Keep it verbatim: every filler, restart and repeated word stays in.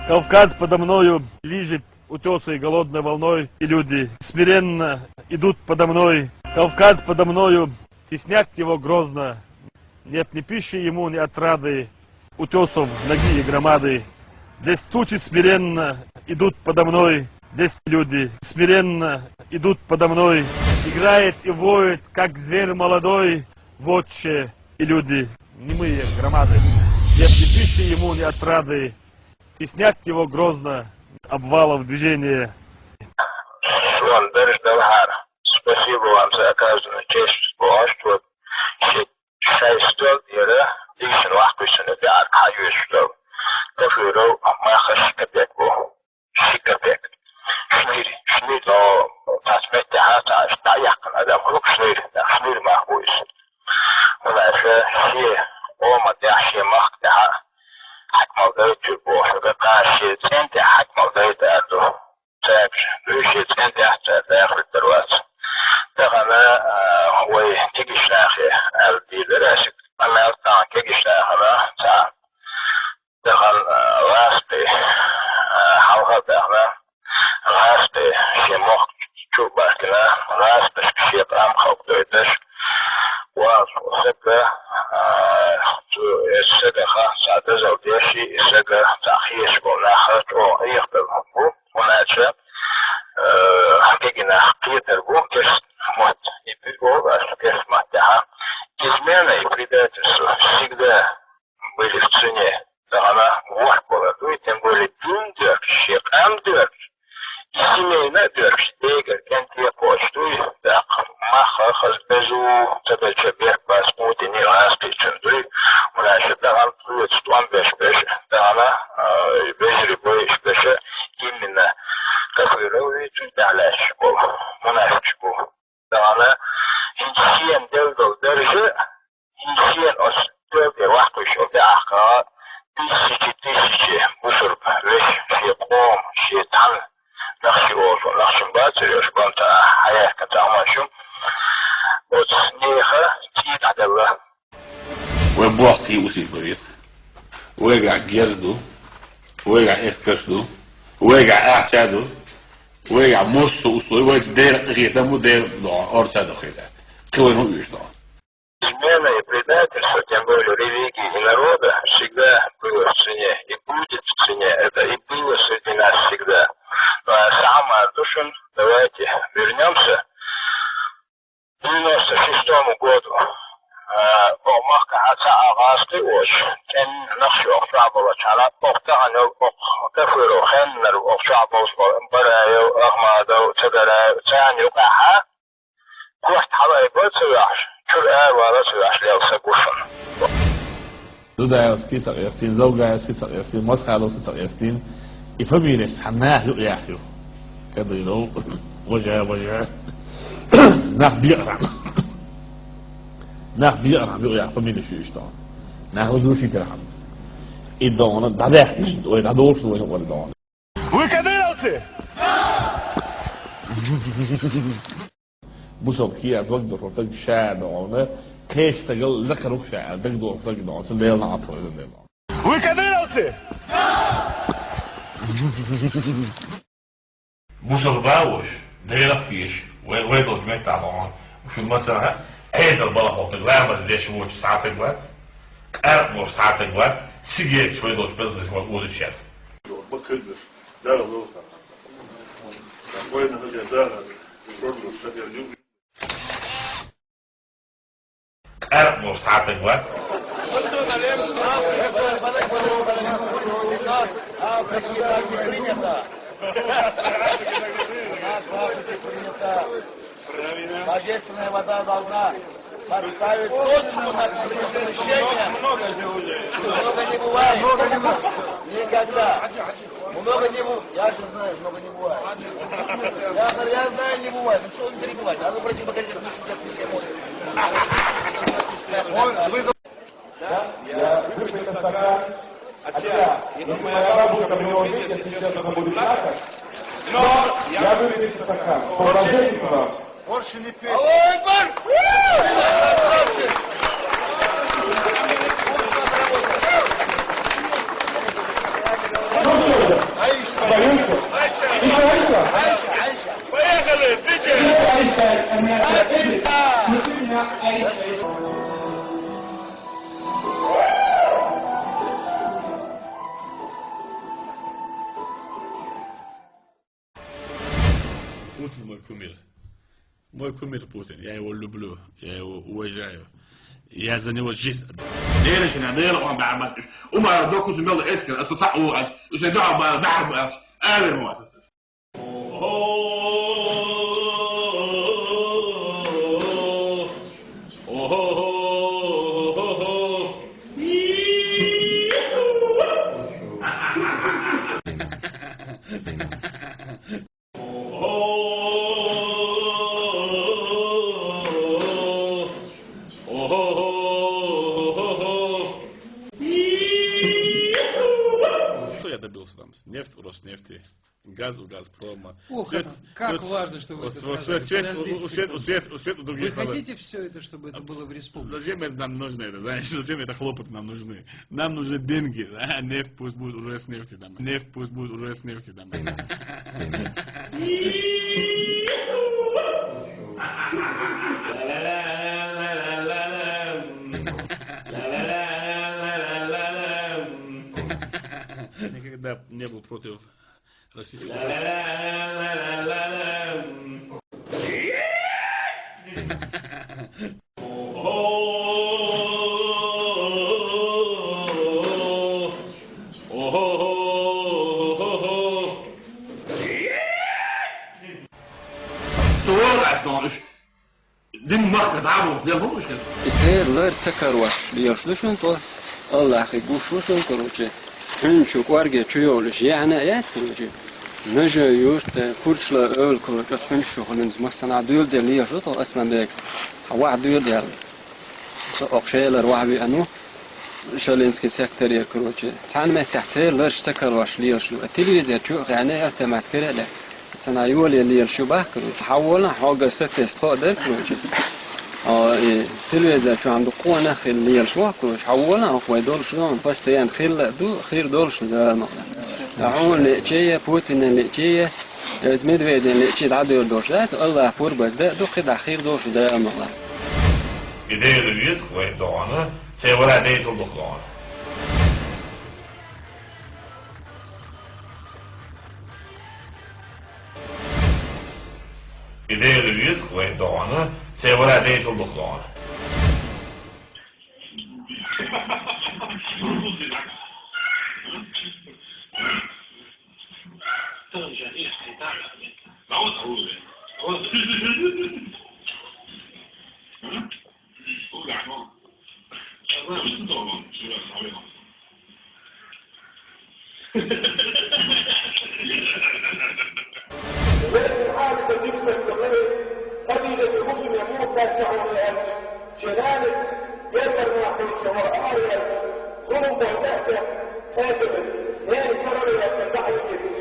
Кавказ подо мною лижет утёсы голодной волной, и люди смиренно идут подо мной. Кавказ подо мною теснят его грозно. Нет ни пищи ему, ни отрады. Утёсов нагие громады. Здесь тучи смиренно идут подо мной. Здесь люди смиренно идут подо мной. Играет и воет, как зверь молодой, вотче и люди, немые громады. Нет ни пищи ему, ни отрады. Теснят его грозно обвалов движения. Шоана дарж дала хьара. Спасибо вам за оказанную честь, что шайстал дера дийшин вахкуьйсана бяхьарг хьажоьш дал. Кафиров Маха ши капек бу. Ши капек. Шнир, шнир, но тасмет тяха, та, та яккан адам, хрук шнир, та шнир мах буйс. Валаша, ши, ома тя, ши мах тяха. Хакмал дайтур бу, шуга каши, центя хакмал дайтарду. Цепш, дуйши центя, цепя хритарвац. Тахана, а, вай тигишнахи, ал дилерасик. Амел тан кегишнахана, ца. Дахан, а, гӀаспи, а, хьалха дахана, гӀаспи, шен мохк чу баьхкина, гӀаспаш шен къам халкъ дойташ, ваз сага, а, цу, э, сагаха, цхьа дозал деши, и сага, цхьа хеш бо наха, чӀо, ийх бел бу, унача, э, гегина кхетар бу, керст мотт, и бу, а, керст мотт, аха. Измена и предательство всегда были в цене. Тахана вахкала дуй, тем более дин дерг, шекъам дерг, семейна дерг, дегар, кенте коч дуй, так, маха хаз безу, цабеча бех бас мутини газ пичен дуй, унаша таган дуй, стуан беш беш, тагана, э, бежри бой иш беша, именно Кафирович, Даляш бу, Мунаш бу. Тагана, хин сиен дел дол держи, Инсен оцу тӀе ваккхуьйш, оцу тӀе ахка, тысячи, тысячи бусурба веш, шен къом, шен тхан, нах ши олу, нах шин бацареш, бан та хьаяккха цхьа хӀуманаш ю. Оцу нехан цӀий дӀаделла. Вай бохкий усийтла веза. Вайгахь герз ду, вайгахь эскарш ду, вайгахь ахча ду, вайгахь массо а условия, вайца Делан къинхетам бу, Делан догӀу, орца дохийта. Кхин вайна хӀун оьшу догӀу? Измена и предательство, тем более религии и народа, всегда было в цене и будет в цене. Это и было среди нас всегда. Но а сама душин, давайте вернемся к девяносто шестому году. А, о, махка хаца а гъасты оч, кен нахши ох шабала чана, ох таган ох кафиру хеннер ох шабал бараев, Ахмадов, Цагараев, цан юкъаха. Корта хьалаайба ца ваьхьаш, чуьра ара вала ца ваьхьаш лел са гушан. Дудаевский ца къестийна, Завгаевский ца къестийна, Масхадовский ца къестийна. И фамилеш цхьа наха юкъ яхь ю. Кадыров, важа, важа. Нах бекъархьама. Нах бекъархьама юкъ яхь фамилеш ю иштта. Нах лазушийтархьама. И догӀана дӀадаьккхаш, вай дӀадолуш вайна вара догӀана. Вы кадыровцы? Бусалба кхиа дог дохур даг ша догӀана, кхечу стагал лакхара ву ша аьлла, даг дохур даг догӀана, цу Делан Ӏа тхо иза Делан. Вы кадыровцы? Бусалба ваш, Делах веш, вай, вай долчу меттахь догӀана. Шун масала, Ӏедал балахь ламаз деш воцу схьатаг вац, къаркъа волуш схьатаг вац, сигерчу вай долчу белхаза вац озуш яц. Къаркъа волуш схьатаг вац. Божественная вода должна подставить точку над преступлением. Много не бывает. Никогда. Много не бывает. Я же знаю, много не бывает. Я, я знаю, не бывает. Ну что он перебивает? А ну, обратите, покажите, как дышит, как не Да? Я выпью этот стакан. Хотя, если моя бабушка меня увидит, если честно, она будет плакать. Но я выпью этот стакан. По уважению к вам. Больше не пей. Аллаху Акбар! Ну что же, Путин мой кумир. Мой кумир Путин. Я его люблю. Я его уважаю. Я за него жизнь отдам. Дера шина, дера он бахмат. Умар докус мел эскер, асу сау ат. Усе да ба бахмат. Авер муат. Что я добился там? Нефть у Роснефти, газ у Газпрома. Ох, свет, как свет, важно, что вы это сказали. Свет, свет, у, у, свет, у, свет, у, свет у других. Вы хотите все это, чтобы это было в республике? Зачем это нам нужно, это, знаешь, зачем это хлопоты нам нужны? Нам нужны деньги, да? Нефть пусть будет у Роснефти там. Нефть пусть будет у Роснефти там. Никогда не был против российского. Дин махка дӀа а боху, дел бу уьш. И церан лар ца карош лелаш ду шуна тӀо. Аллахье гуш ву шуна, короче. Хьуьнчу кӀорге чу йолуш яхьна а яц, короче. Нажа юрт, Курчла ойла, короче, оцу хьуьнчу чу хилинца массанхьа дуьйла де лелаш ду тӀо Асланбекас. Хьан ваха дуьйла де аьлла. Со окху шелара ваха веана ву. Шалинский секторера, короче, цхьана меттехь церан ларш ца карош лелаш ю. Телевизор чу а хаьа, автомат кара а лаьа. Цхьана йоле лелаш ю бах, короче. Хьан волахь, хьогара сатесна тхо а дара, короче. О, и телевизор чу хьан ду къонах хила лелаш ваха, короче. Хьан волахь, хӀокху вай долуш ду, постоянно хилла а ду, хир долуш ду, Дала ма-, хьуна лиъча а, Путинна лиъча а, иза Медведевна лиъча а дӀадуьйр долуш дац, Аллахь пурбаза дан а ду, кхидӀа хир долуш ду, Дала ма-. И Дела веза вай догӀана, церан вара дейтал дукха догӀана. И Дела веза вай догӀана, церан вара дейтал дукха догӀана. وبعد الحادثة جبسة الخير، خديجة المسلم يقول: "لا تعود يا ألف، جنانك قدر ما قلت وأمر يا ألف، ظلم بغداد، قاتل، يعني كرر يا ألف، البحر الجديد."